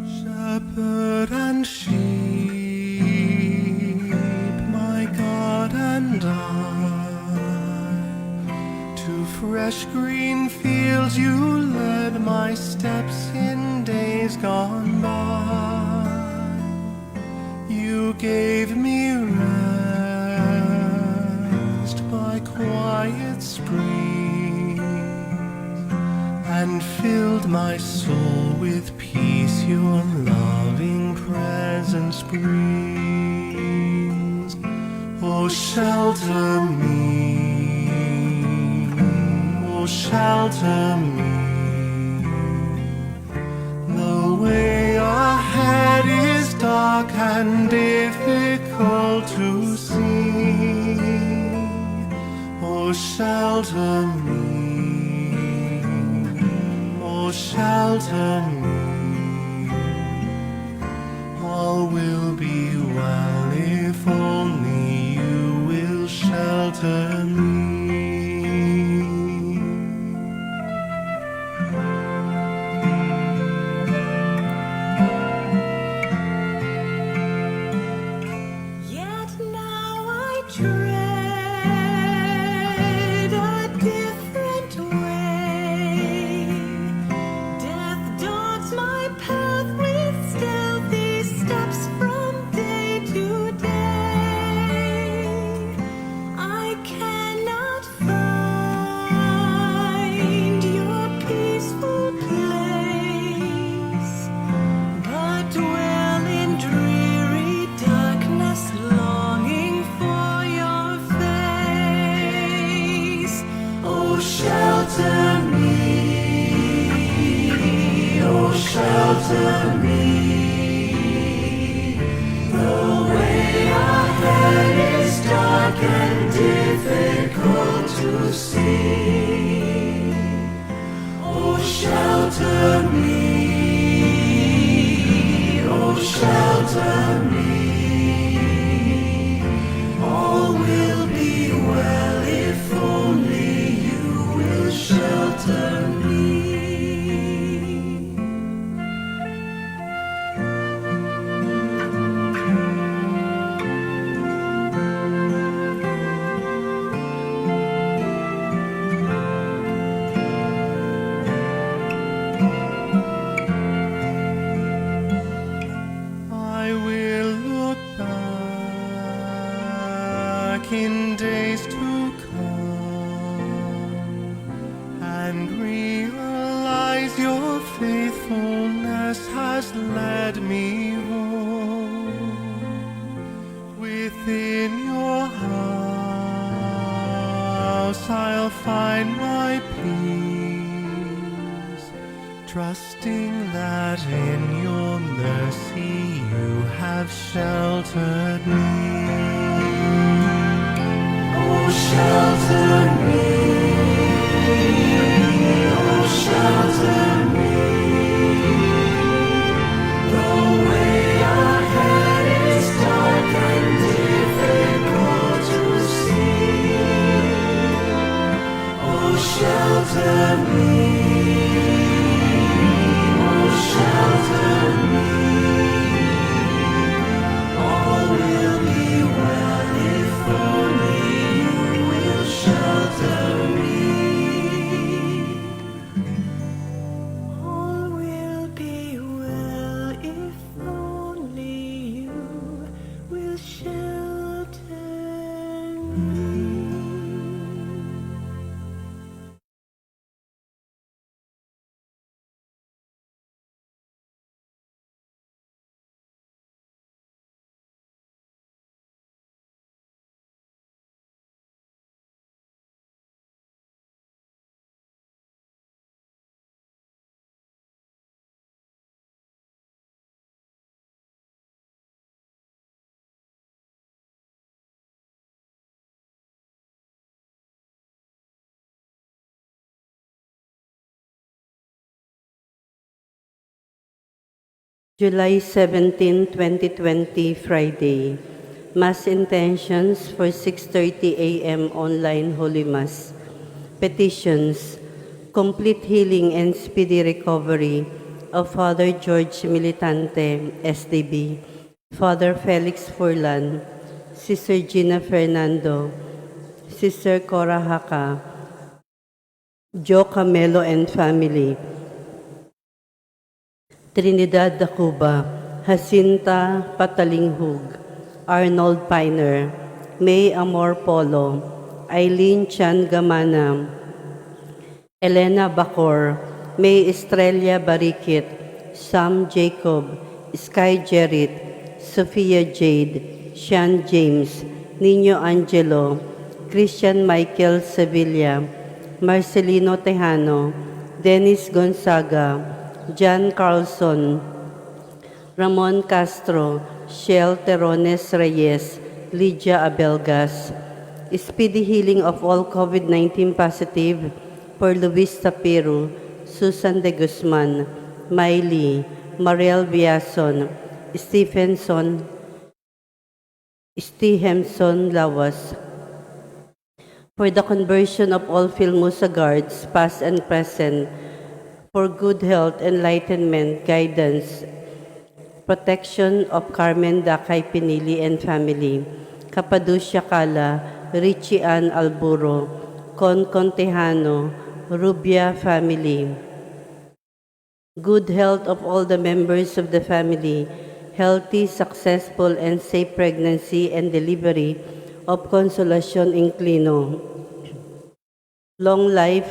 Shepherd and sheep, my God and I, to fresh green fields you led my steps in days gone by. You gave me rest by quiet streams and filled my soul with peace your loving presence brings. Oh, shelter me, oh, shelter me. The way ahead is dark and difficult to see. Oh, shelter me, oh, shelter me. All will be well if only you will shelter me. Yet now I tread a different way. Death dogs my path with stealthy steps from day to day. I cannot find your peaceful place, but dwell in dreary darkness, longing for your face. Oh, shelter me, oh, shelter me. The way ahead is dark and difficult to see. Oh, shelter me, oh, shelter me. All will be well if only you will shelter me. I will look back in days to come and realize your faithfulness has led me home. Within your house I'll find my peace, trusting that in your mercy you have sheltered me. Oh, shelter me, oh, shelter me. The way ahead is dark and difficult to see. Oh, shelter me, oh, shelter me. All will be well if only you will shelter July 17, 2020, Friday. Mass intentions for 6:30 a.m. online Holy Mass. Petitions: complete healing and speedy recovery of Father George Militante, SDB, Father Felix Furlan, Sister Gina Fernando, Sister Cora Haka, Joe Camelo and family, Trinidad Dacuba, Jacinta Patalinghug, Arnold Piner, May Amor Polo, Eileen Chan Gamana, Elena Bacor, May Estrella Barikit, Sam Jacob, Sky Jerrit, Sophia Jade, Sean James, Nino Angelo, Christian Michael Sevilla, Marcelino Tejano, Dennis Gonzaga, John Carlson, Ramon Castro, Shell Terones Reyes, Lydia Abelgas. Speedy healing of all COVID-19 positive for Luis Tapiru, Susan de Guzman, Miley, Mariel Biason, Stephenson, Stehemson Lawas. For the conversion of all Filmusa guards, past and present, for good health, enlightenment, guidance, protection of Carmen Dakay Pinili and family, Capaducia Cala, Richie Ann Alburo, Con Contejano, Rubia family. Good health of all the members of the family, healthy, successful, and safe pregnancy and delivery of Consolacion Inclino. Long life,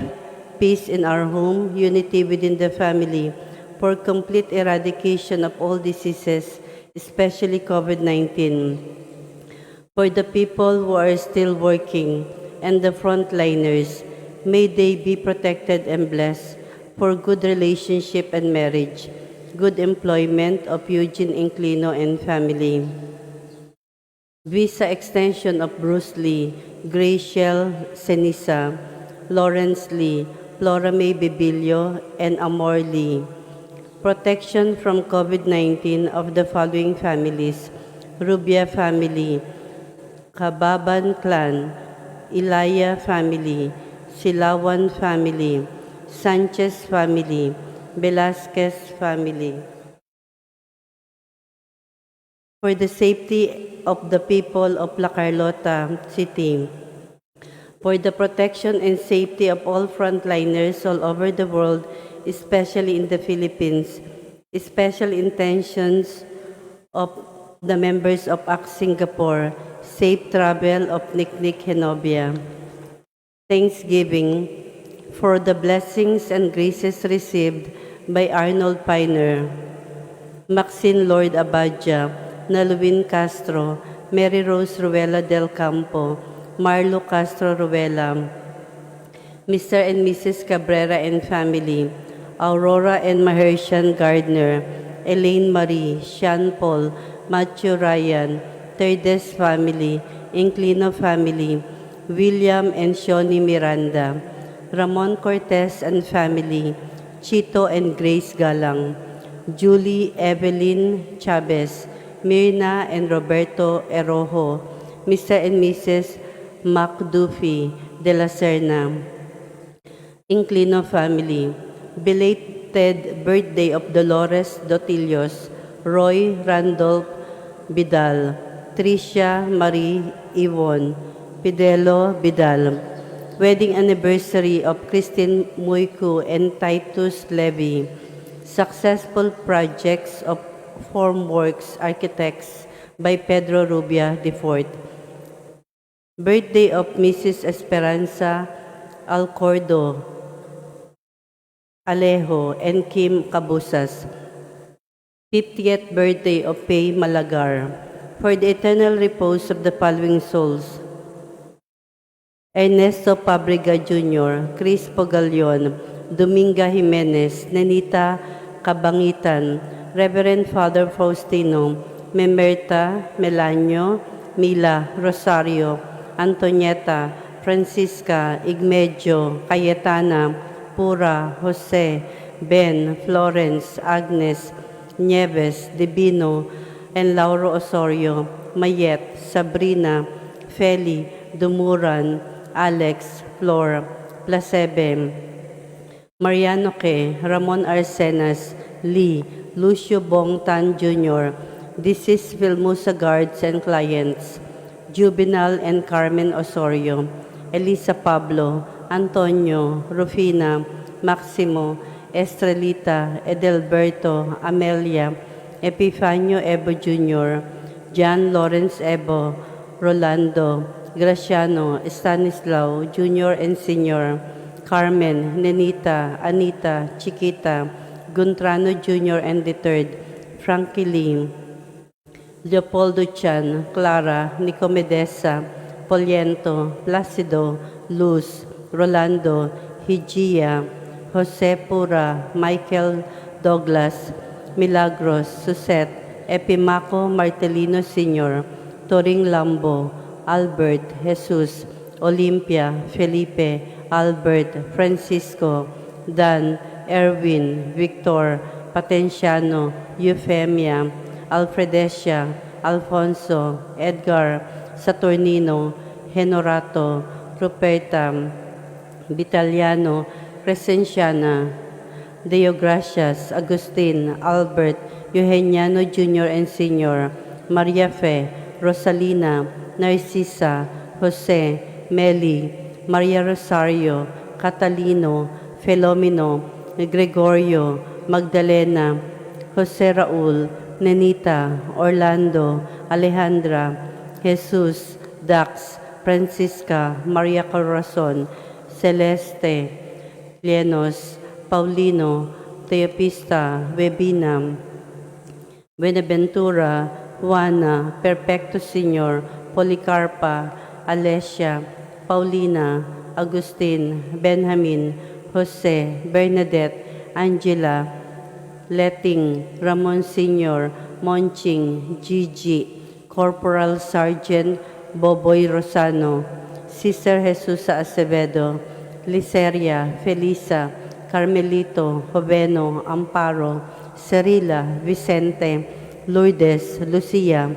peace in our home, unity within the family, for complete eradication of all diseases, especially COVID-19. For the people who are still working and the frontliners, may they be protected and blessed for good relationship and marriage, good employment of Eugene Inclino and family. Visa extension of Bruce Lee, Graciel Senisa, Lawrence Lee, Flora May Bibilio, and Amor Lee. Protection from COVID-19 of the following families: Rubia family, Kababan clan, Ilaya family, Silawan family, Sanchez family, Velasquez family. For the safety of the people of La Carlota City, for the protection and safety of all frontliners all over the world, especially in the Philippines, special intentions of the members of ACT Singapore, safe travel of Nick Nick Henobia. Thanksgiving for the blessings and graces received by Arnold Piner, Maxine Lord Abadja, Naluwin Castro, Mary Rose Ruela del Campo, Marlo Castro Ruela, Mr. and Mrs. Cabrera and family, Aurora and Mahershan Gardner, Elaine Marie, Sean Paul, Matthew Ryan, Terdes family, Inclino family, William and Shoni Miranda, Ramon Cortez and family, Chito and Grace Galang, Julie Evelyn Chavez, Mirna and Roberto Erojo, Mr. and Mrs. McDuffie de la Serna, Inclino family, belated birthday of Dolores Dotilios, Roy Randolph Vidal, Tricia Marie Iwon, Fidelo Vidal, wedding anniversary of Christine Muiku and Titus Levy, successful projects of Formworks Architects by Pedro Rubia IV, birthday of Mrs. Esperanza Alcordo Alejo and Kim Cabusas, 50th birthday of Pay Malagar, for the eternal repose of the following souls: Ernesto Fabriga Jr., Chris Pogalion, Dominga Jimenez, Nenita Kabangitan, Reverend Father Faustino, Memerta, Melanio, Mila, Rosario, Antonieta, Francisca, Igmedio, Cayetana, Pura, Jose, Ben, Florence, Agnes, Nieves, Divino, and Lauro Osorio, Mayet, Sabrina, Feli, Dumuran, Alex, Flor, Placebe, Mariano K., Ramon Arsenas, Lee, Lucio Bong Tan Jr., deceased Filmusa guards and clients, Juvenal and Carmen Osorio, Elisa Pablo, Antonio, Rufina, Maximo, Estrelita, Edelberto, Amelia, Epifanio Ebo Jr., John Lawrence Ebo, Rolando, Graciano, Stanislao Jr. and Sr., Carmen, Nenita, Anita, Chiquita, Guntrano Jr. and the third, Frankie Lee, Leopoldo Chan, Clara, Nicomedesa, Poliento, Placido, Luz, Rolando, Higia, Jose Pura, Michael Douglas, Milagros, Suzette, Epimaco Martelino Sr., Toring Lambo, Albert, Jesus, Olympia, Felipe, Albert, Francisco, Dan, Erwin, Victor, Patenciano, Euphemia, Alfredesia, Alfonso, Edgar, Saturnino, Henorato, Ruperta, Vitaliano, Crescenciana, Deo Gracias, Agustin, Albert, Eugeniano Jr. and Sr., Maria Fe, Rosalina, Narcisa, Jose, Meli, Maria Rosario, Catalino, Felomino, Gregorio, Magdalena, Jose Raul, Nenita, Orlando, Alejandra, Jesus, Dax, Francisca, Maria Corazon, Celeste, Llenos, Paulino, Teopista, Webina, Buenaventura, Juana, Perfecto Senior, Policarpa, Alessia, Paulina, Agustin, Benjamin, Jose, Bernadette, Angela, Letting, Ramon Senior, Monching, Gigi, Corporal Sergeant Boboy Rosano, Sister Jesusa Acevedo, Liceria, Felisa, Carmelito, Joveno, Amparo, Cerila, Vicente, Lourdes, Lucia,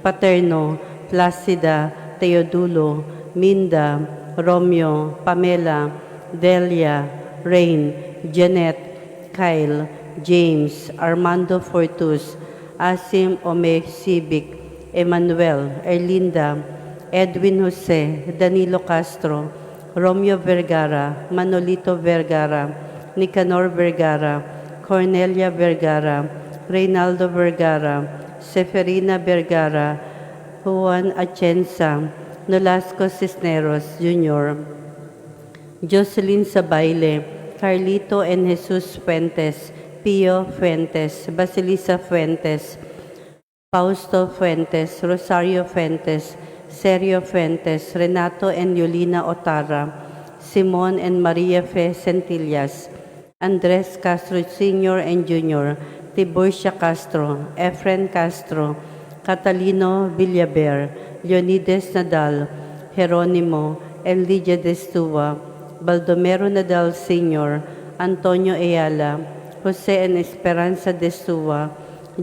Paterno, Placida, Teodulo, Minda, Romeo, Pamela, Delia, Rain, Janet, Kyle, James, Armando Fortus, Asim Ome Civic, Emmanuel, Erlinda, Edwin Jose, Danilo Castro, Romeo Vergara, Manolito Vergara, Nicanor Vergara, Cornelia Vergara, Reynaldo Vergara, Seferina Vergara, Juan Atienza, Nolasco Cisneros Jr., Jocelyn Sabaile, Carlito and Jesus Fuentes, Pio Fuentes, Basilisa Fuentes, Fausto Fuentes, Rosario Fuentes, Sergio Fuentes, Renato and Yolina Otara, Simon and Maria Fe Centillas, Andres Castro Sr. and Jr., Tiburcia Castro, Efren Castro, Catalino Villaber, Leonides Nadal, Geronimo, and Lydia Destua, Baldomero Nadal Sr., Antonio Ayala, Jose and Esperanza Destua,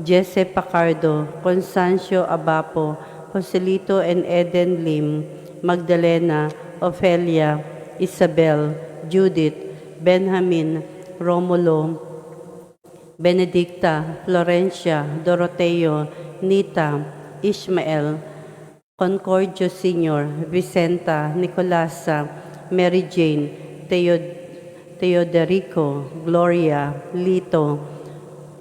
Jesse Pacardo, Constancio Abapo, Joselito and Eden Lim, Magdalena, Ofelia, Isabel, Judith, Benjamin, Romulo, Benedicta, Florencia, Doroteo, Nita, Ishmael, Concordio Sr., Vicenta, Nicolasa, Mary Jane, Teoderico, Gloria, Lito,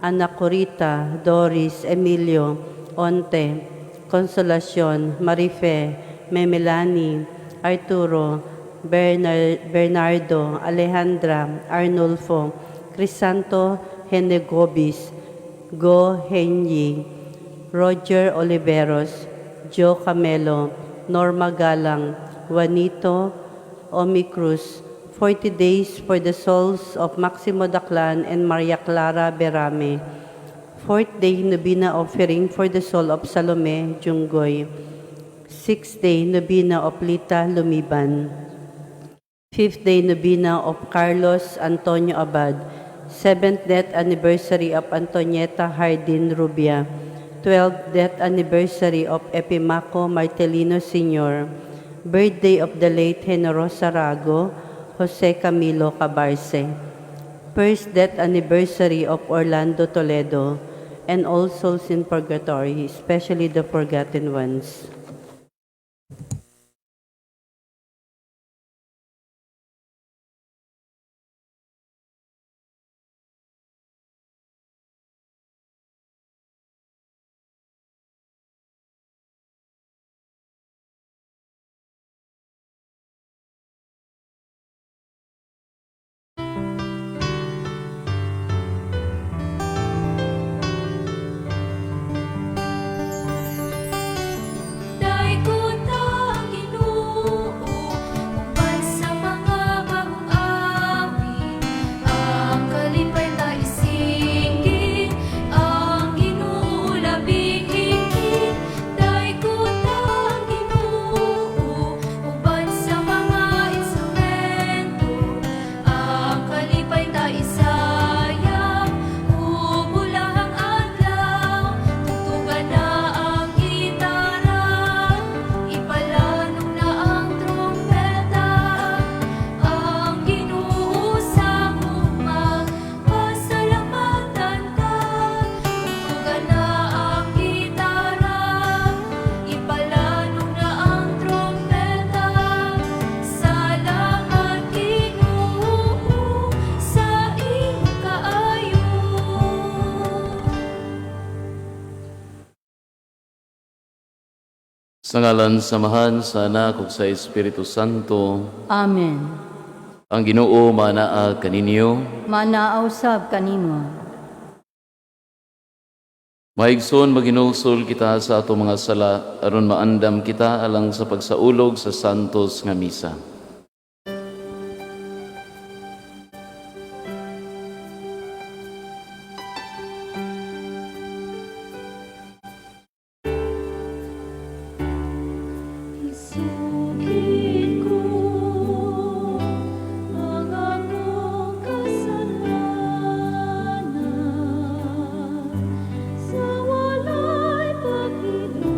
Anacorita, Doris, Emilio, Onte, Consolacion, Marife, Memelani, Arturo, Bernardo, Alejandra, Arnulfo, Crisanto Henegobis, Go Henyi, Roger Oliveros, Joe Camelo, Norma Galang, Juanito Omicruz, 40 days for the souls of Maximo Daclan and Maria Clara Berame. Fourth day novena offering for the soul of Salome Junggoy. Sixth day novena of Lita Lumiban. Fifth day novena of Carlos Antonio Abad. 7th death anniversary of Antonieta Hardin Rubia, 12th death anniversary of Epimaco Martelino Sr., birthday of the late Generosa Rago, Jose Camilo Cabarce, first death anniversary of Orlando Toledo, and all souls in purgatory, especially the forgotten ones. Daygon ta ang Ginoo uban sa mga bagong awit, ang kalipay ta isinggit, ang Ginoo labing higit. Daygon ta ang Ginoo uban sa mga instrumento, ang kalipay ta isayap ug bulahang adlaw. Tugtugan na ang gitara, ipalanog na ang trumpeta, ang Ginoo sa gugma, pasalamatan ta. Tugtugan na ang gitara, ipalanog na ang trumpeta, salamat Ginoo sa imong kaayo. Sa ngalan sa Amahan, sa Anak ug sa Espiritu Santo. Amen. Ang Ginoo manaa kaninyo. Manaa usab kanimo. Maigsoon, maghinulsol kita sa ato mga sala aron maandam kita alang sa pagsaulog sa santos nga misa. Isugid ko ang akong kasalanan sa walay paghiloy.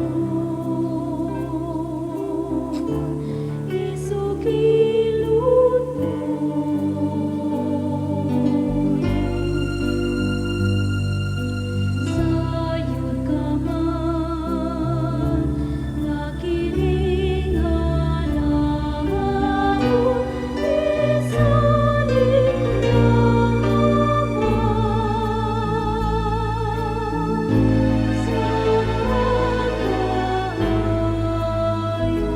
Isugilon mo. Sayod ka man nga kining halangdon, isalig ka man sa pagkaayo, kaayo.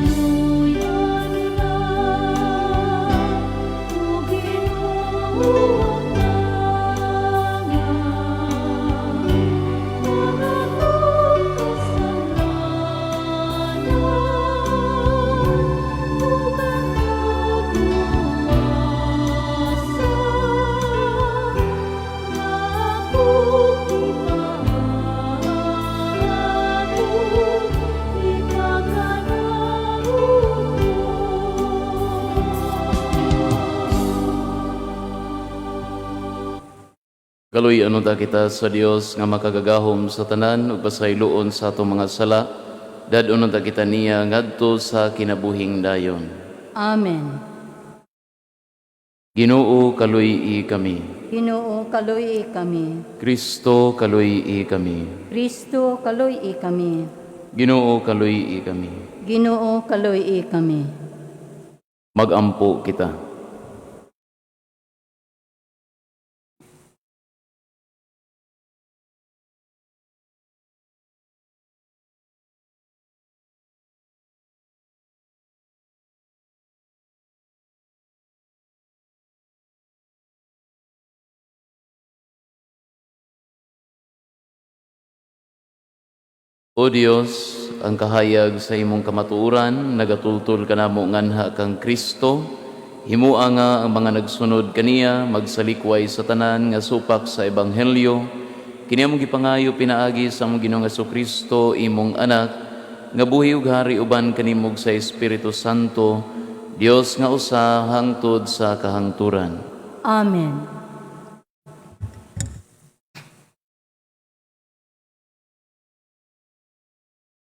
Kaluya nila, O Ginoo, ang tanan, ang akong kasalanan, ug ang kagubasa nga akong gipaabot, ipakanaog. Kaluy-an unta kita sa Dios nga makagagahom sa tanan ug pasayloon sa atong mga sala. Dad-on unta kita niya ngadto sa kinabuhing dayon. Amen. Ginoo, kaluy-i kami. Ginoo, kaluy-i kami. Kristo, kaluy-i kami. Kristo, kaluy-i kami. Ginoo, kaluy-i kami. Ginoo, kaluy-i kami. Magampo kita. O Dios, ang kahayag sa imong kamatuoran nagatultol kanamo nganha kang Kristo, himua nga ang mga nagsunod kaniya magsalikway sa tanan nga supak sa ebanghelyo. Kini among gipangayo pinaagi sa among Ginoong Kristo, imong anak, nga buhi ug hari uban kanimo ug sa Espiritu Santo, Dios nga usa hangtod sa kahangturan. Amen.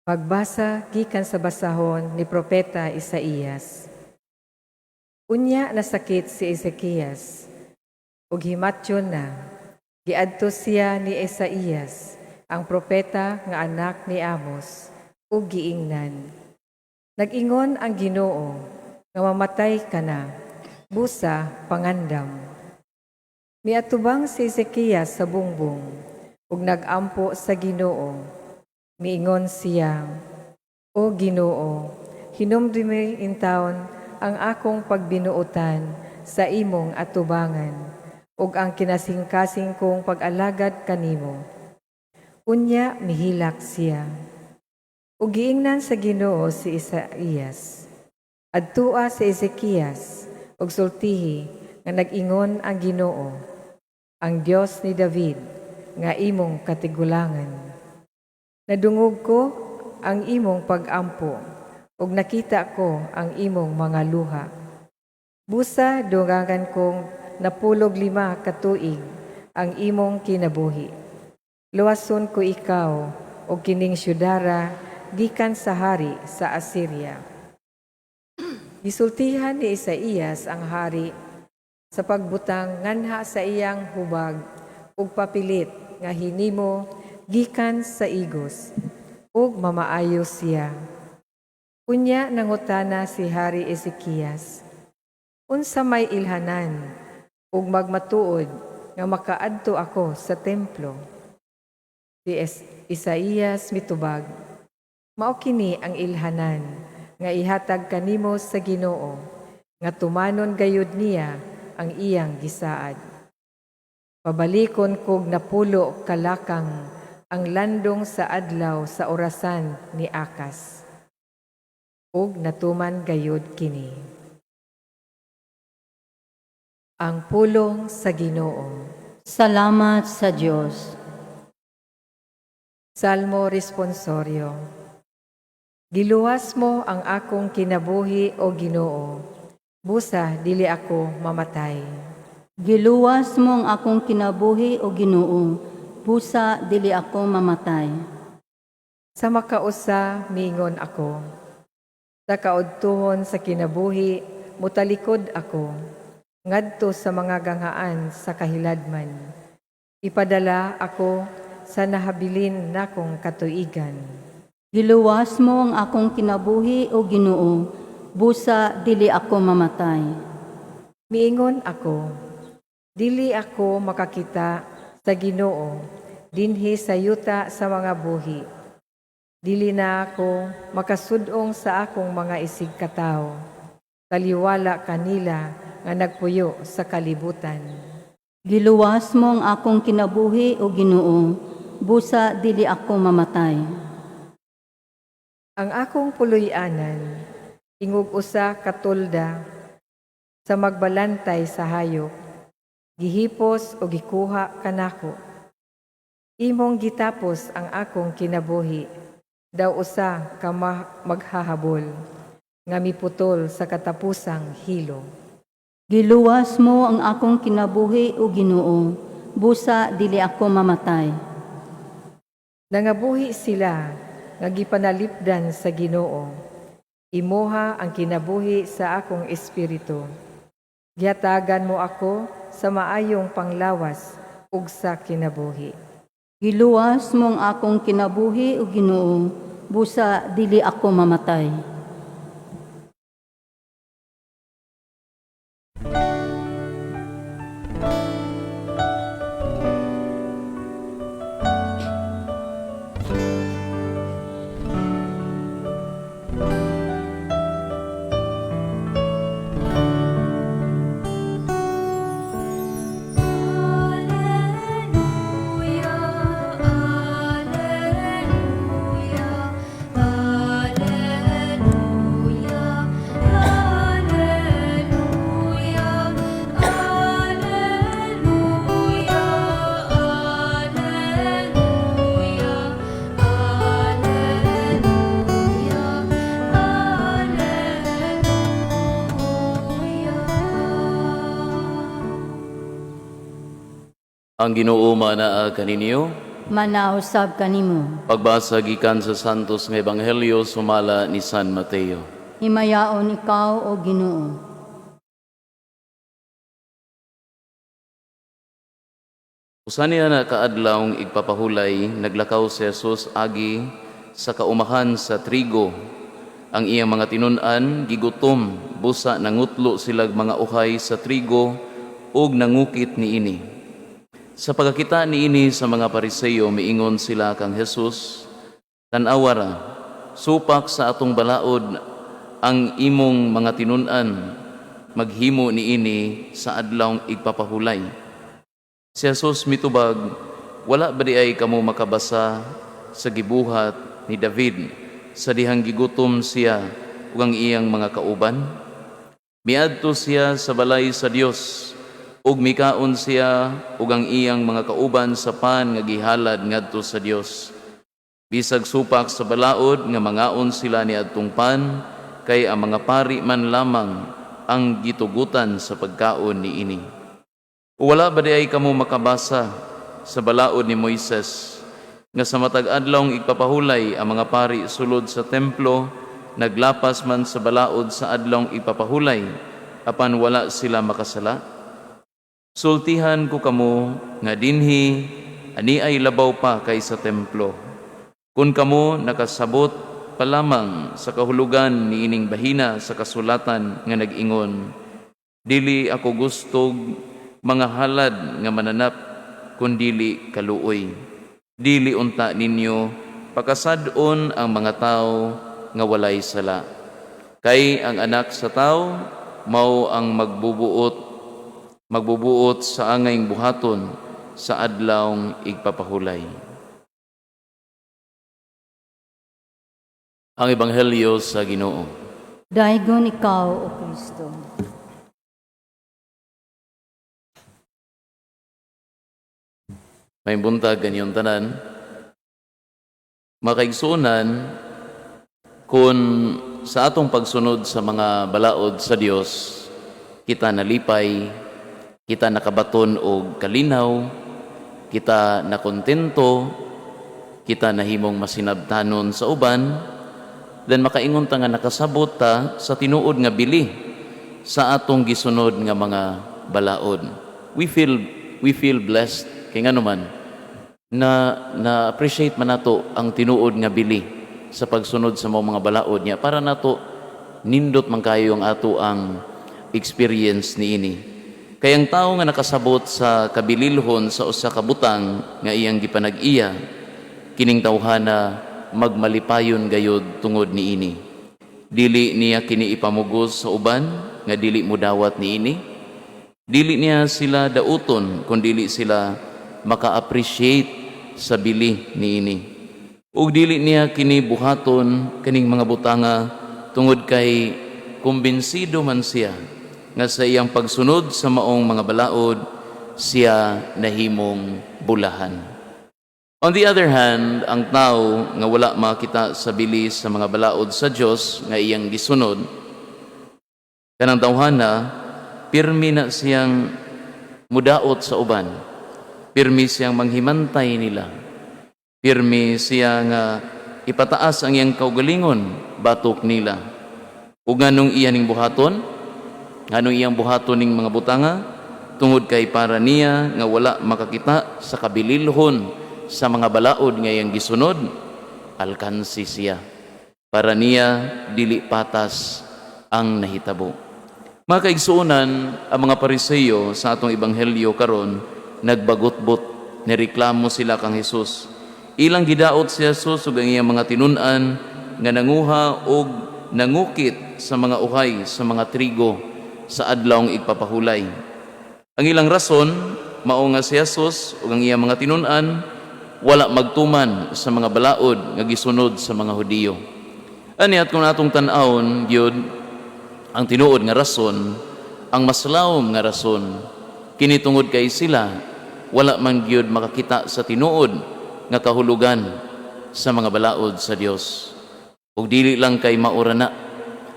Pagbasa gikan sa basahon ni Propeta Isaías. Unya nasakit si Ezekias ug himatyon na. Giadto siya ni Isaías, ang propeta nga anak ni Amos, ug giingnan: "Nag-ingon ang Ginoo nga mamatay ka na, busa pangandam." Miatubang si Ezekias sa bungbong ug nag-ampo sa Ginoo. Miingon siya, "O Ginoo, hinumdumi intawon ang akong pagbinuotan sa imong atubangan ug ang kinasingkasing kong pag-alagad kanimo." Unya mihilak siya. Ug giingnan sa Ginoo si Isaías, "Adtua si Ezekias ug sultihi nga nag-ingon ang Ginoo, ang Dios ni David nga imong katigulangan: Nadungog ko ang imong pag-ampo ug nakita ko ang imong mga luha. Busa dugangan kong 95 ka tuig ang imong kinabuhi. Luwason ko ikaw ug kining syudara gikan sa hari sa Assyria." Gisultihan ni Isaías ang hari sa pagbutang nganha sa iyang hubag ug papilit nga hinimo gikan sa igos, ug mamaayo siya. Unya nangutana si Hari Ezekias, "Unsa may ilhanan ug magmatuod nga makaadto ako sa templo?" Si Isaías mitubag, "Mao kini ang ilhanan nga ihatag kanimo sa Ginoo, nga tumanon gayud niya ang iyang gisaad: Pabalikon kog 90 ka lakang ang landong sa adlaw sa orasan ni Acas." Ug natuman gayud kini. Ang pulong sa Ginoo. Salamat sa Dios. Salmo Responsorio. Giluwas mo ang akong kinabuhi, o Ginoo. Busa dili ako mamatay. Giluwas mo ang akong kinabuhi, o Ginoo, busa dili ako mamatay. Sa makausa miingon ako. Sa kaudtuhon sa kinabuhi mutalikod ako ngadto sa mga ganghaan sa kahiladman. Ipadala ako sa nahabilin nakong katuigan. Giluwas mo ang akong kinabuhi, o Ginoo, busa dili ako mamatay. Miingon ako, dili ako makakita sa Ginoo dinhi sa yuta sa mga buhi. Dili na ako makasud-ong sa akong mga isigkatawo. Taliwala kanila nga nagpuyo sa kalibutan. Giluwas mo ang akong kinabuhi, o Ginoo, busa dili ako mamatay. Ang akong puloy-anan, ingog usa ka tolda sa magbalantay sa hayop, gihipos o gikuha kanako. Imong gitapos ang akong kinabuhi, daw usa ka maghahabol, nga miputol sa katapusang hilo. Giluwas mo ang akong kinabuhi, o Ginoo, busa dili ako mamatay. Nangabuhi sila nga gipanalipdan sa Ginoo. Imuha ang kinabuhi sa akong espiritu. Gihatagan mo ako sa maayong panglawas ug sa kinabuhi. Giluwas mo ang akong kinabuhi, o Ginoo, busa dili ako mamatay. Alleluia, Alleluia, Alleluia. Ang Ginoo manaa kaninyo. Manaa usab kanimo. Pagbasa gikan sa Santos nga Ebanghelyo sumala ni San Mateo. Himayaon ikaw, O Ginoo. Usa niya na kaadlawng igpapahulay, naglakaw si Jesus agi sa kaumahan sa trigo. Ang iyang mga tinun-an gigutom, busa nangutlo silag mga uhay sa trigo ug nangukit niini. Sa pagkakita niini sa mga Pariseo, miingon sila kang Jesus, "Tan-awa ra, supak sa atong balaod ang imong mga tinun-an, maghimo niini sa adlawng igpapahulay." Si Jesus mitubag, "Wala ba diay kamo makabasa sa gibuhat ni David sa dihang gigutom siya ug ang iyang mga kauban? Miadto siya sa balay sa Dios ug mikaon siya ug ang iyang mga kauban sa pan nga gihalad ngadto sa Dios. Bisag supak sa balaod nga mangaon sila niadtong pan, kay ang mga pari man lamang ang gitugutan sa pagkaon niini. O wala ba diay kamo makabasa sa balaod ni Moises nga sa matag adlawng igpapahulay ang mga pari sulod sa templo, naglapas man sa balaod sa adlawng igpapahulay, apan wala sila makasala? Sultihan ko kamo nga dinhi ani ay labaw pa kaysa templo. Kung kamo nakasabot pa lamang sa kahulugan niining bahina sa kasulatan nga nag-ingon, 'Dili ako gustog mga halad nga mananap, kundili kaluoy.' Dili unta ninyo pakasad-on ang mga tawo nga walay sala. Kay ang Anak sa Tawo mao ang magbubuot sa angayng buhaton sa adlawng igpapahulay." Ang Ebanghelyo sa Ginoo. Daygon ikaw, O Kristo. May buntag kaninyong tanan. Makaigsuonan, kung sa atong pagsunod sa mga balaod sa Dios, kita nalipay, kita nakabaton og kalinaw, kita nakontento, kita nahimong masinabtanon sa uban, then makaingon ta nga nakasabot ta sa tinuod nga bili sa atong gisunod nga mga balaod. We feel blessed kay ngano man na na appreciate man nato ang tinuod nga bili sa pagsunod sa mga balaod niya. Para nato nindot man kayo ang ato ang experience niini. Kay ang tao nga nakasabot sa kabililhon sa usa ka butang nga iyang gipanag-iya, kining tawhana magmalipayon gayod tungod niini. Dili niya kini ipamugos sa uban nga dili modawat niini. Dili niya sila dauton kung dili sila maka-appreciate sa bili niini. Ug dili niya kini buhaton kining mga butanga tungod kay kumbinsido man siya nga sa iyang pagsunod sa maong mga balaod siya nahimong bulahan. On the other hand, ang tao nga wala makita sa bili sa mga balaod sa Dios nga iyang gisunod, kanang tawhana pirmi na siyang mudaot sa uban. Pirmi siyang manghimantay nila. Pirmi siya nga ipataas ang iyang kaugalingon batok nila. Ug nganong iya ning buhaton? Nganong iyang buhaton ning mga butanga? Tungod kay para niya nga wala makakita sa kabililhon sa mga balaod nga iyang gisunod, alkansi siya. Para niya dili patas ang nahitabo. Mga kaigsuonan, ang mga Pariseyo sa atong ebanghelyo karon nagbagutbot, nireklamo sila kang Hesus. Ilang gidaot si Jesus ug ang iyang mga tinun-an nga nanguha og nangukit sa mga uhay sa mga trigo sa adlawng igpapahulay. Ang ilang rason mao nga si Jesus ug ang iyang mga tinun-an wala magtuman sa mga balaod nga gisunod sa mga Hudiyo. Aniat kung atong tan-awon gyud ang tinuod nga rason, ang mas lawom nga rason, kini tungod kay sila wala man gyud makakita sa tinuod nga kahulugan sa mga balaod sa Dios. Ug dili lang kay maura na,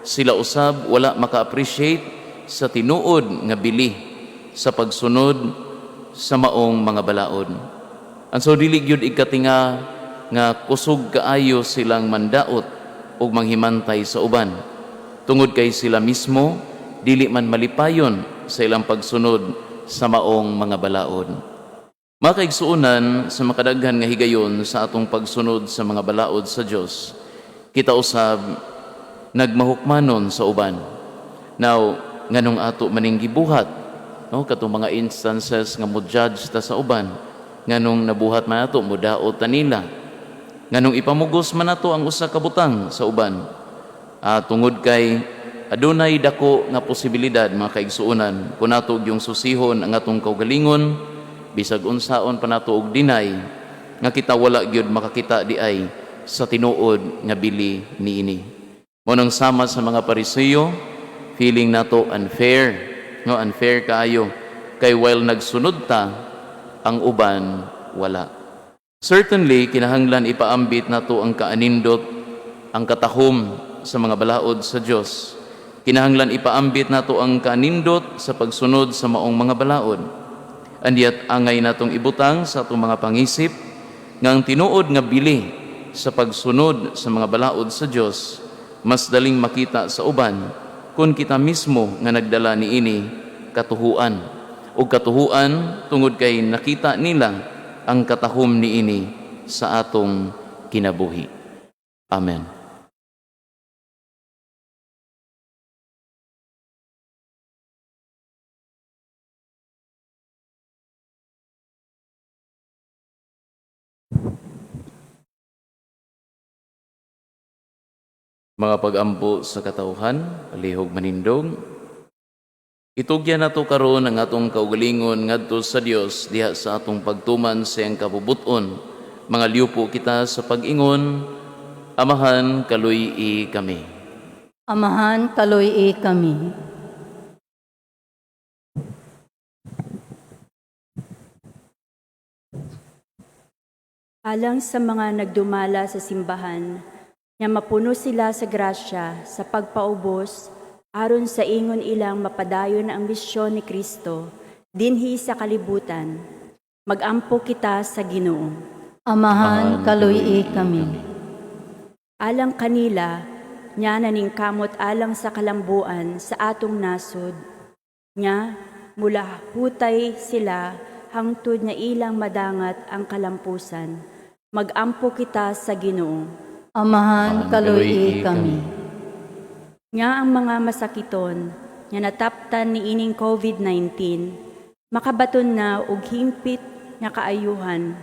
sila usab wala maka-appreciate sa tinuod nga bili sa pagsunod sa maong mga balaod. And so dili gyud ikatinga nga kusog kaayo silang mandaot ug manghimantay sa uban, tungod kay sila mismo dili man malipayon sa ilang pagsunod sa maong mga balaod. Mga kaigsuonan, sa makadaghan nga higayon sa atong pagsunod sa mga balaod sa Dios, kita usab nagmahukmanon sa uban. Now, nganong ato maning gibuhat, no, katong mga instances nga mo judge ta sa uban, nganong nabuhat man ato, mudaot ta nila, nganong ipamugos man ato ang usa ka butang sa uban. Tungod kay adunay dako nga posibilidad, mga kaigsuonan, kun ato gyung susihon ang atong kaugalingon, bisag unsaon pa nato og dinay, nga kita wala gyud makakita di ay sa tinuod nga bili niini. Mao nang sama sa mga Pariseo, feeling nato unfair, no, unfair kaayo kay while nagsunod ta, ang uban wala. Certainly kinahanglan ipaambit nato ang kaanindot, ang katahom sa mga balaod sa Dios. Kinahanglan ipaambit nato ang kaanindot sa pagsunod sa maong mga balaod. And yet, angay natong ibutang sa atong mga pangisip nga ang tinuod nga bili sa pagsunod sa mga balaod sa Dios mas daling makita sa uban kung kita mismo nga nagdala niini katuhuan. O katuhuan tungod kay nakita nila ang katahom niini sa atong kinabuhi. Amen. Mga pagampo sa katawhan, palihog manindog. Itugyan nato karon ang atong kaugalingon ngadto sa Dios diha sa atong pagtuman sa iyang kabubut-on. Mga liupo kita sa pag-ingon, Amahan, kaluy-i kami. Amahan, kaluy-i kami. Alang sa mga nagdumala sa simbahan, nga mapuno sila sa grasya sa pagpaubos, aron sa ingon ilang mapadayon ang misyon ni Kristo dinhi sa kalibutan. Magampo kita sa Ginoo. Amahan, kaluy-i kami. Alang kanila, nya naning kamot alang sa kalambuan sa atong nasod, nya mula hutay sila hangtod nga ilang madangat ang kalampusan. Magampo kita sa Ginoo. Amahan, kaluy-i kami. Nga ang mga masakiton nga nataptan ni ining COVID-19, makabaton na og hingpit nga kaayuhan,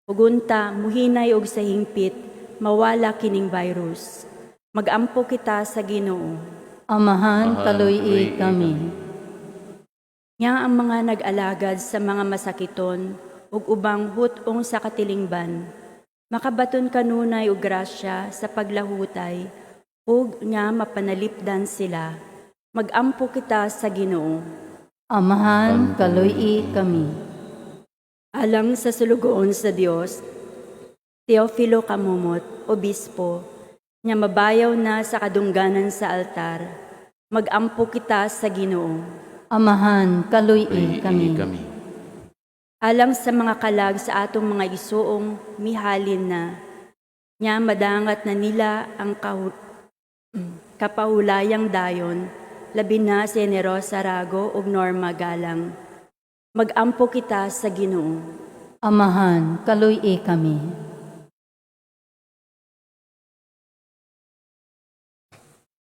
ug unta muhinay og sa hingpit mawala kining virus. Magampo kita sa Ginoo. Amahan, kaluy-i kami. Nga ang mga nag-alagad sa mga masakiton ug ubang hut-ong sa katilingban, makabaton kanunay og grasya sa paglahutay ug nga mapanalipdan sila. Magampo kita sa Ginoo. Amahan, kaluy-i kami. Alang sa sulugoon sa Dios, Teofilo Camomot, Obispo, nga mabayaw na sa kadungganan sa altar, magampo kita sa Ginoo. Amahan, kaluy-i kami. Alang sa mga kalag sa atong mga isuong mihalin na, nya madangat na nila ang kapahulayang dayon, labi na si Generosa Rago ug Norma Galang. Magampo kita sa Ginoo. Amahan, kaluy-i kami.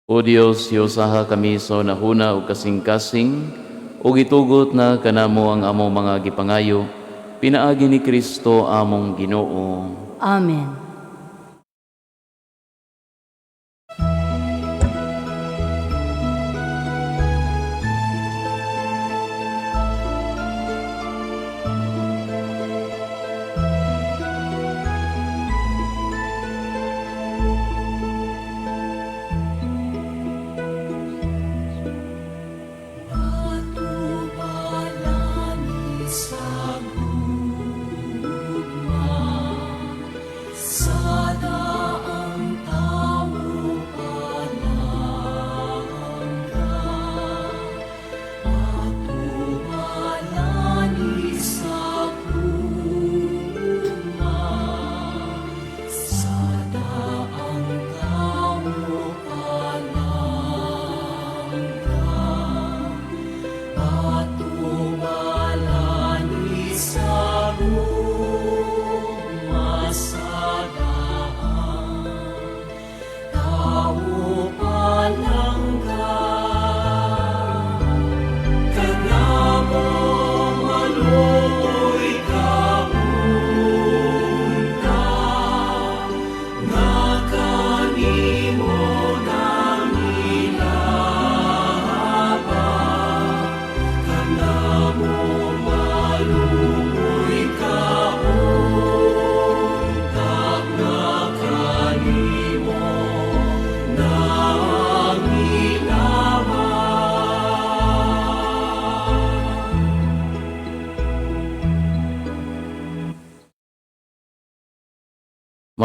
O Dios, hiusaha kami sa unahuna ug kasing-kasing, ug itugot na kanamo ang among mga gipangayo, pinaagi ni Kristo among Ginoo. Amen. Sa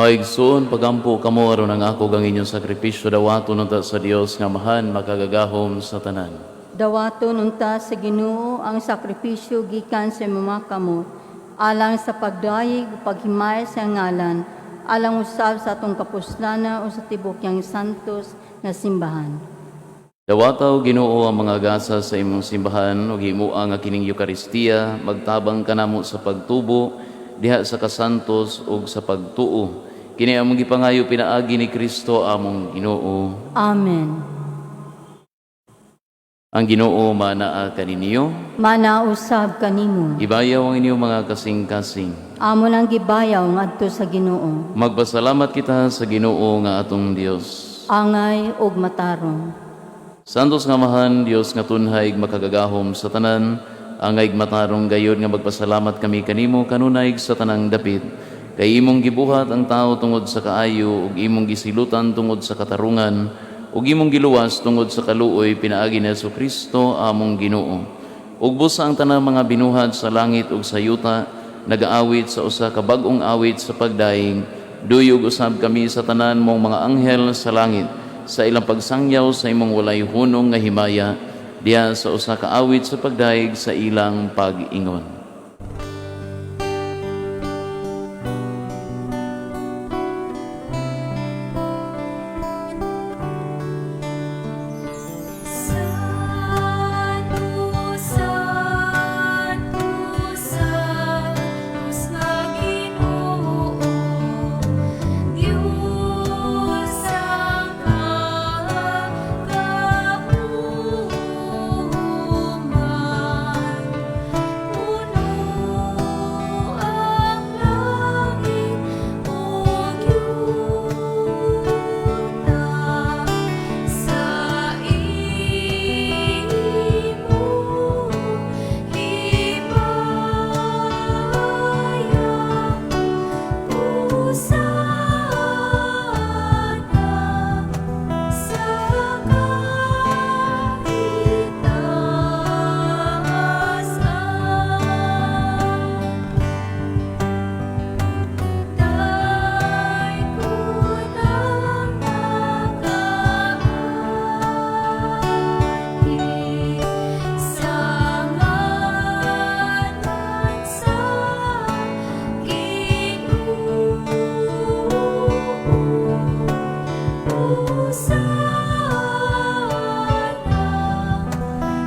Mga igsoon, pagampo kamo aron ang ako ug ang inyong sakripisyo dawaton unta sa Dios nga Amahan makagagahom sa tanan. Dawaton unta sa Ginoo ang sakripisyo gikan sa imong mga kamot alang sa pagdayeg ug paghimaya sa ngalan, alang usab sa atong kapuslanan o sa tibok niyang santos nga simbahan. Dawata o Ginoo ang mga gasa sa imong simbahan ug himoa nga kining Eukaristiya magtabang kanamo sa pagtubo diha sa kasantos ug sa pagtuo. Kini among gipangayo pinaagi ni Kristo among Ginoo. Amen. Ang Ginoo manaa kaninyo. Manausab kanimo. Ibayaw ang inyong mga kasing-kasing. Amo nang gibayaw ngadto sa Ginoo. Magpasalamat kita sa Ginoo nga atong Dios. Angay ug matarong. Santos nga Amahan, Dios nga tunhay makagagahom sa tanan, angay matarong gayod nga magpasalamat kami kanimo kanunay sa tanang dapit. Kay imong gibuhat ang tao tungod sa kaayo ug imong gisilutan tungod sa katarungan ug imong giluwas tungod sa kaluoy pinaagi ni Kristo among Ginoo. Ug busa ang tanang mga binuhat sa langit ug sa yuta nagaawit sa usa ka bag-ong awit sa pagdaig, duyog usab kami sa tanan mong mga anghel sa langit sa ilang pagsangyaw sa imong walay hunong nga himaya diha sa usa ka awit sa pagdaig sa ilang pag-ingon. Santo, Santo, Santos nga Ginoo, Dios ang kagahuman. Puno ang langit ug yuta sa imong himaya. Hosana sa kaitaasan. Daygon ang nagaagi sa ngalan sa Ginoo. Hosana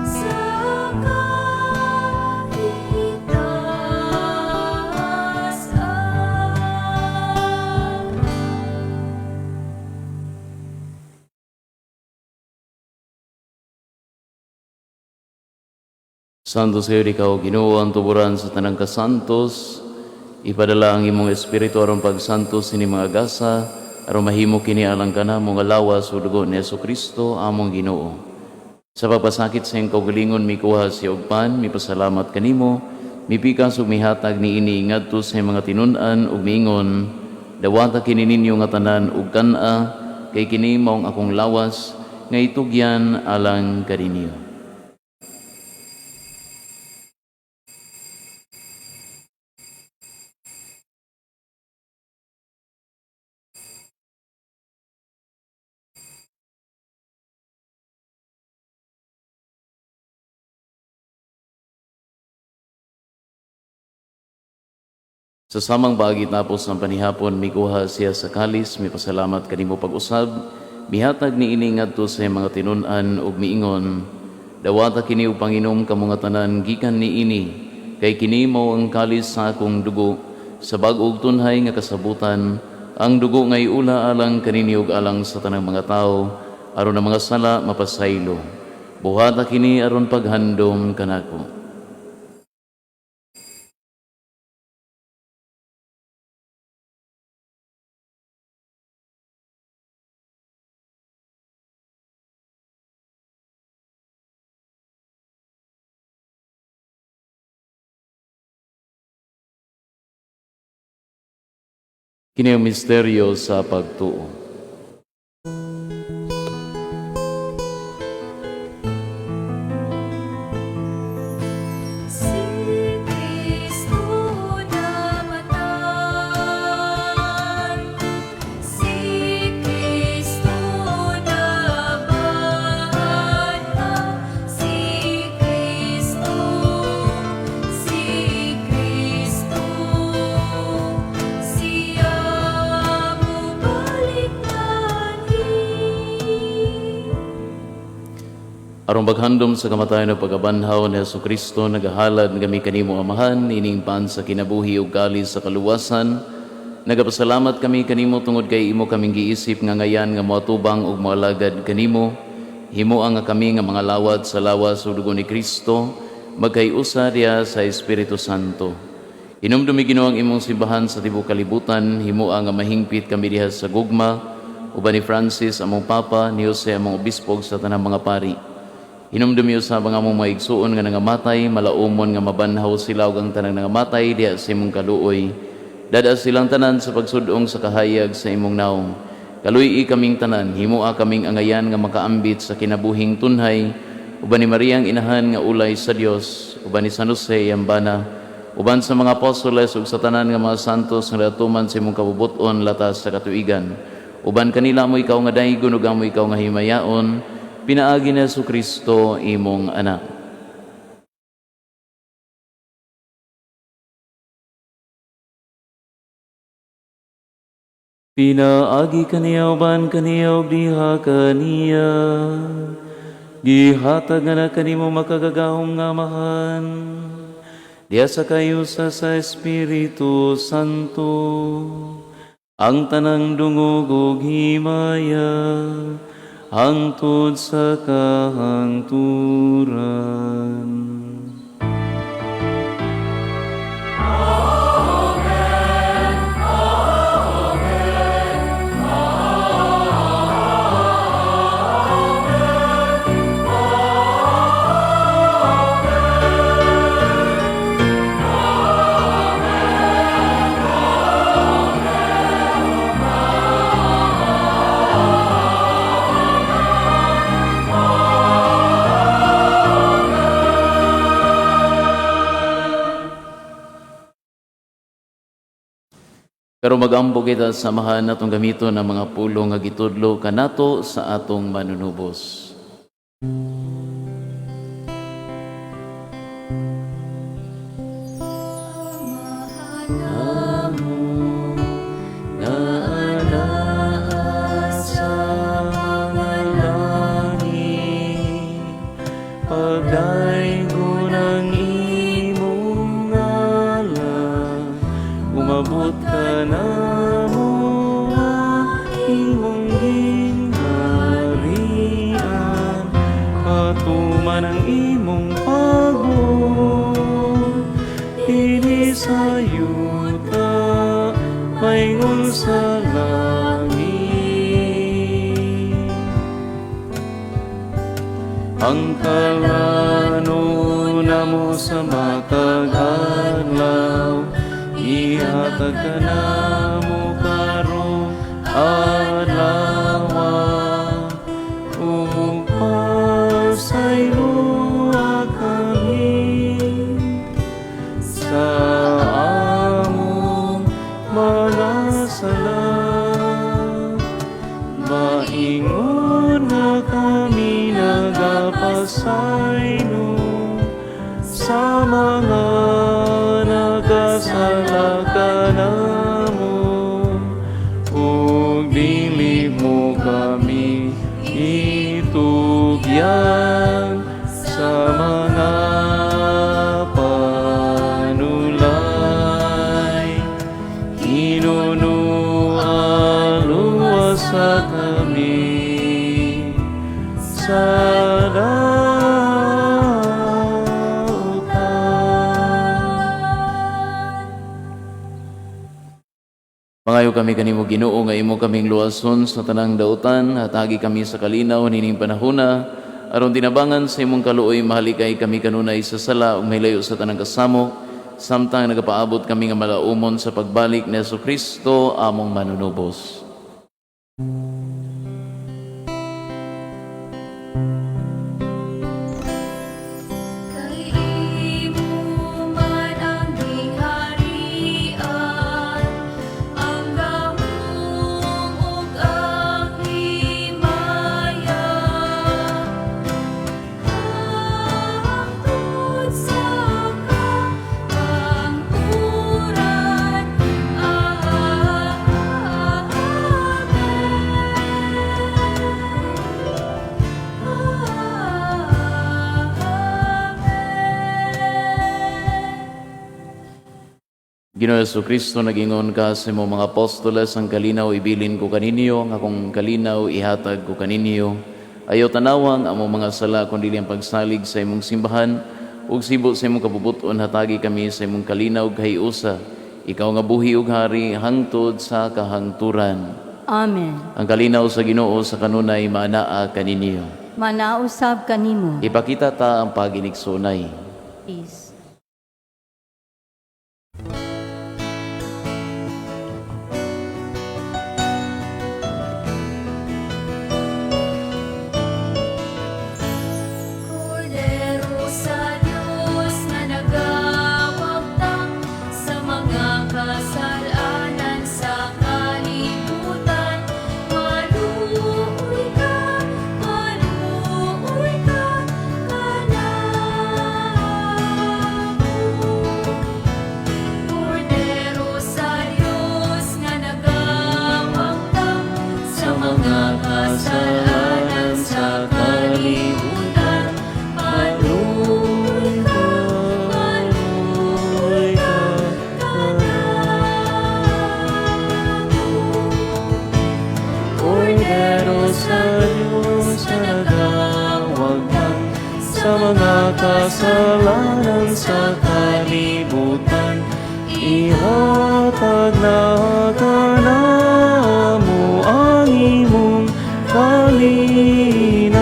sa kaitaasan. Santos kayo ikaw, Ginoo, ang tuburan sa tanang kasantos. Ipadala ang imong espiritu aron pagsantos ini mga gasa, aron mahimo kini alang kanamo nga lawas ug dugo ni Kristo among Ginoo. Sa pagpasakit sa iyang kaugalingon mikuha siya og pan, mipasalamat kanimo, mipikas ug mihatag niini ngadto sa iyang mga tinun-an ug miingon, dawata kini ninyo nga tanan ug kan-a, kay kini mao ang akong lawas nga itugyan alang kaninyo. Sa samang paagi tapos ng panihapon, mikuha siya sa kalis, mipasalamat kanimo pag-usab, mihatag niini ngadto sa iyang mga tinun-an ug miingon, dawata kini ug panginom kamo nga tanan gikan niini, kay kini mao ang kalis sa akong dugo, sa bag-ong tunhay nga kasabutan, ang dugo nga iula alang kaninyo ug alang sa tanang mga tawo, aron ang mga sala mapasaylo. Buhata kini aron paghandom kanako. Kini ang misteryo sa pagtuo. Si Kristo namatay, Aron paghandom sa kamatayon ug pagkabanhaw ni Hesus Kristo, nagahalad kami kanimo, Amahan, ining pan sa kinabuhi ug kalis sa kaluwasan. Nagapasalamat kami kanimo tungod kay imo kaming giisip nga ngayan nga moatubang ug moalagad kanimo. Himoa nga kami nga mga lawat sa lawas ug dugo ni Kristo magkay-usa diha sa Espiritu Santo. Hinumdumi, Ginoo, ang imong simbahan sa tibuok kalibutan, himoa nga mahingpit kami diha sa gugma uban ni Francis among Papa, ni Jose among obispo ug sa tanang mga pari. Hinumdumi usab ang among mga igsuon nga nangamatay, malaumon nga mabanhaw sila ug ang tanang nangamatay diha sa imong kaluoy. Dad-a silang tanan sa pagsudong sa kahayag sa imong naong. Kaluy-i kaming tanan, himoa kaming angayan nga makaambit sa kinabuhing tunhay, uban ni Maria ang inahan nga ulay sa Dios, uban ni San Jose ang bana, uban sa mga apostoles ug sa tanan nga mga santos nga natuman sa imong kabubut-on latas sa katuigan. Uban kanila amo ikaw nga daygon ug amo ikaw nga himayaon, pinaagi ni Hesus Kristo imong anak. Pinaagi kaniya, uban kaniya ug diha kaniya, gihatag nga na kanimo makagagahom nga Amahan diha sa kayusa sa Espiritu Santo, ang tanang dungog ug himaya hangtod sa kahangturan. Pero magampo kita sa Amahan, atong gamiton ang mga pulong nga gitudlo kanato sa atong manunubos. Namo nga anaa sa mga langit, pagdaygon ang imong ngalan, umabot kanamo ang imong gingharian, patuman ang imong pagbuot dinhi sa yuta maingon sa langit. Ang kalano namo sa matag adlaw, ihatag kanamo karong adlaw, ug pasayloa kami sa among mga sala, maingon nga kami nagapasaylo sa mga nagkasala kanamo, ug dili mo kami itugyan sa mga panulay. Hinunua, luwasa kami sa dautan. Mangayo kami kanimo, Ginoo, nga imo kaming luwason sa tanang dautan, hatagi kami sa kalinaw nining panahona aron tinabangan sa imong kaluoy mahalikay kami kanunay sa sala ug mahilayo sa tanang kasamok samtang nagapaabot kami nga malaumon sa pagbalik ni Hesus Kristo among manunubos. Kay imo man ang gingharian, ang gahom ug ang himaya, hangtod sa kahangturan. Amen. Ginoo Kristo, nagingon ka sa imong mga apostoles, ang kalinaw ibilin ko kaninyo, ang akong kalinaw ihatag ko kaninyo. Ayaw tanawang ang among mga sala kundi ang pagsalig sa imong simbahan ug sibo sa imong kabubuton hatagi kami sa imong kalinaw ug kahiusa. Ikaw nga buhi ug hari hangtod sa kahangturan. Amen. Ang kalinaw sa Ginoo sa kanunay maanaa kaninyo. Manausab kanimo. Ipakita ta ang paginigsunay. Peace. Kordero sa Dios nga nagawagtang sa mga kasalanan sa kalibutan, maluoy ka, maluoy ka kanamo. Kordero sa Dios nga nagawagtang sa mga kasalanan sa kalibutan, maluoy ka, maluoy ka kanamo. Kordero sa Diyos na nagawagtang sa mga kasalanan sa kalibutan, ihatag na kanamo ang imong kalinaw.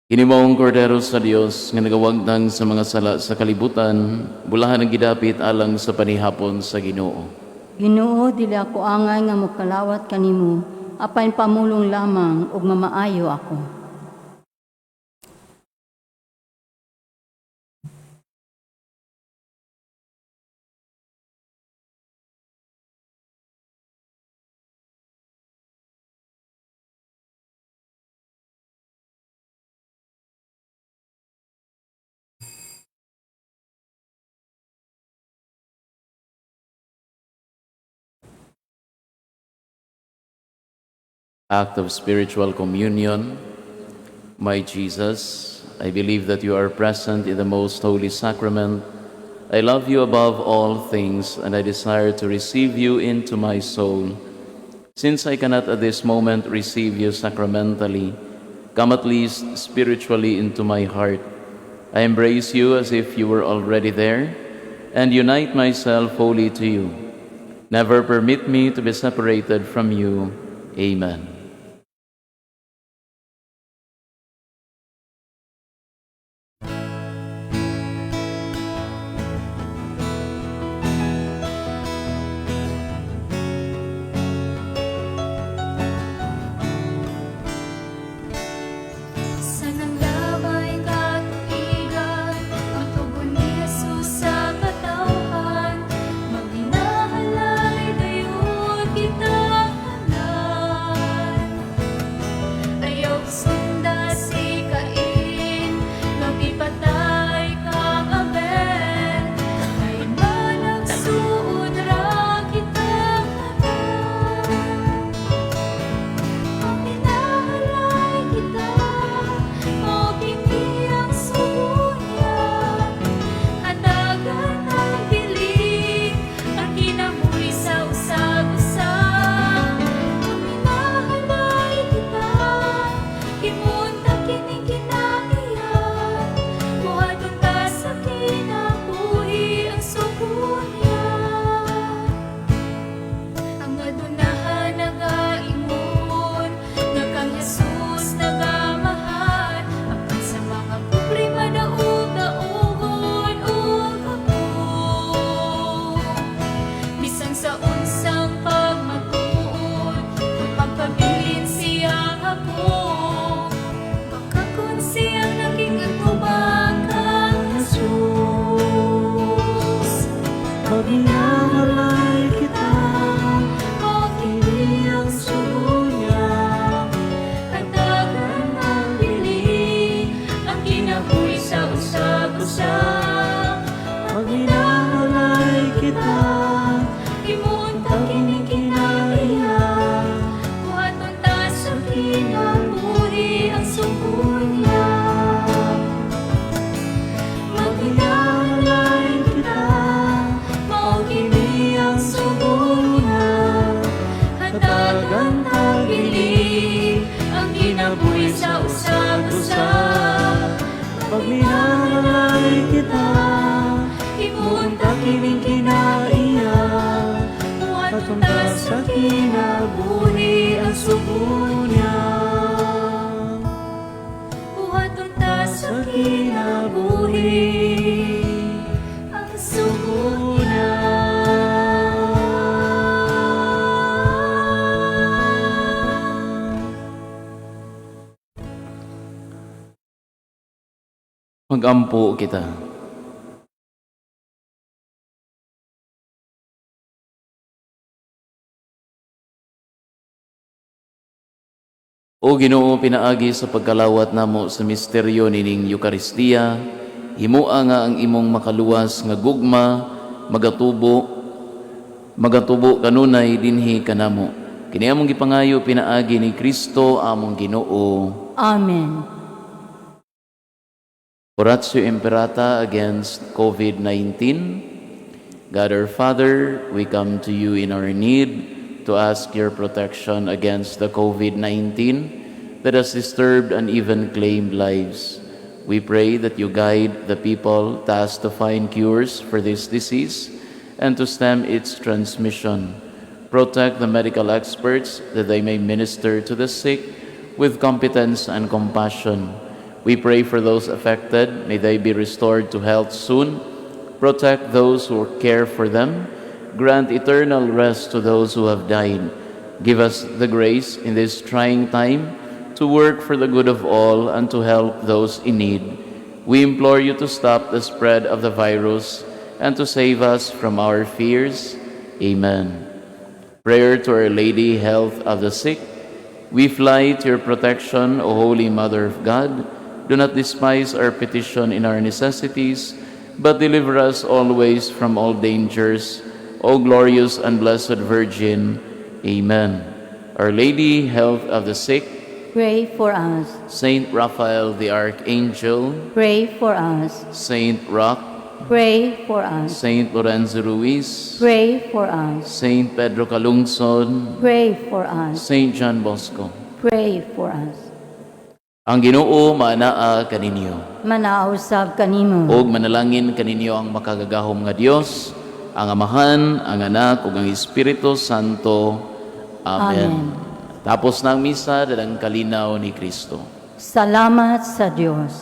Kini mao ang Kordero sa Dios nga nagawagtang sa mga sala sa kalibutan, bulahan ang gidapit alang sa panihapon sa Ginoo. Ginoo, dili ako angay nga mokalawat kanimo, apan pamulong lamang ug mamaayo ako. Act of spiritual communion. My Jesus, I believe that you are present in the most holy sacrament. I love you above all things, and I desire to receive you into my soul. Since I cannot at this moment receive you sacramentally, come at least spiritually into my heart. I embrace you as if you were already there, and unite myself wholly to you. Never permit me to be separated from you. Amen. Sa nanglabay katuigan, ang tugon ni Jesus sa katawhan, maghinahalay dayon kita tanan. Ayaw sunda si Cain, magipatay kang Abel, ay managsuod ra kita tanan. Maghinahalay kita, mao kini ang sugo niya. Hatagan ang bili, ang kinabuhi sa usag-usa. Maghinahalay kita, himuon ta kining kinaiya. Buhaton ta sa kinabuhi ang sugo niya. Ang adunahan nagaingon nga kang Jesus nagamahal, apan sa mga pobre madaog-daogon og hapon. Bisan sa unsang pagmatuod, kung pagpabilin siya ako, baka kun siyang nakikatubang kang Jesus. Maghinahalay kita, Mao kini ang sugo niya. Hatagan ang bili, ang kinabuhi sa usag-usa. Maghinahalay kita, Himuon ta kining kinaiya. Hinalay kita, himuon ta kining kinaiya. Buhaton Buhaton ta ta sa kinabuhi ang sugo niya. Buhaton ta sa Sa kinabuhi ang sugo niya. Magampo kita. O Ginoo, pinaagi sa pagkalawat namo sa misteryo nining Eukaristiya, himua nga ang imong makaluwas nga gugma magatubo kanunay dinhi kanamo. Kini among gipangayo pinaagi ni Kristo among Ginoo. Amen. Oratio Imperata against COVID-19. God our Father, we come to you in our need to ask your protection against the COVID-19 that has disturbed and even claimed lives. We pray that you guide the people tasked to find cures for this disease and to stem its transmission. Protect the medical experts that they may minister to the sick with competence and compassion. We pray for those affected. May they be restored to health soon. Protect those who care for them. Grant eternal rest to those who have died. Give us the grace in this trying time to work for the good of all and to help those in need. We implore you to stop the spread of the virus and to save us from our fears. Amen. Prayer to Our Lady, Health of the Sick. We fly to your protection, O Holy Mother of God. Do not despise our petition in our necessities, but deliver us always from all dangers. O glorious and blessed Virgin. Amen. Our Lady, Health of the Sick, Pray for us. Saint Raphael the Archangel, Pray for us. Saint Roch, Pray for us. Saint Lorenzo Ruiz, Pray for us. Saint Pedro Calungsod, Pray for us. Saint John Bosco. Pray for us. Ang Ginoo maanaa kaninyo. Manaa usab kanimo. Ug manalangin kaninyo ang makagagahom nga Dios, ang Amahan, ang Anak ug ang Espiritu Santo. Amen. Amen. Tapos na ang misa, dalang kalinaw ni Kristo. Salamat sa Dios.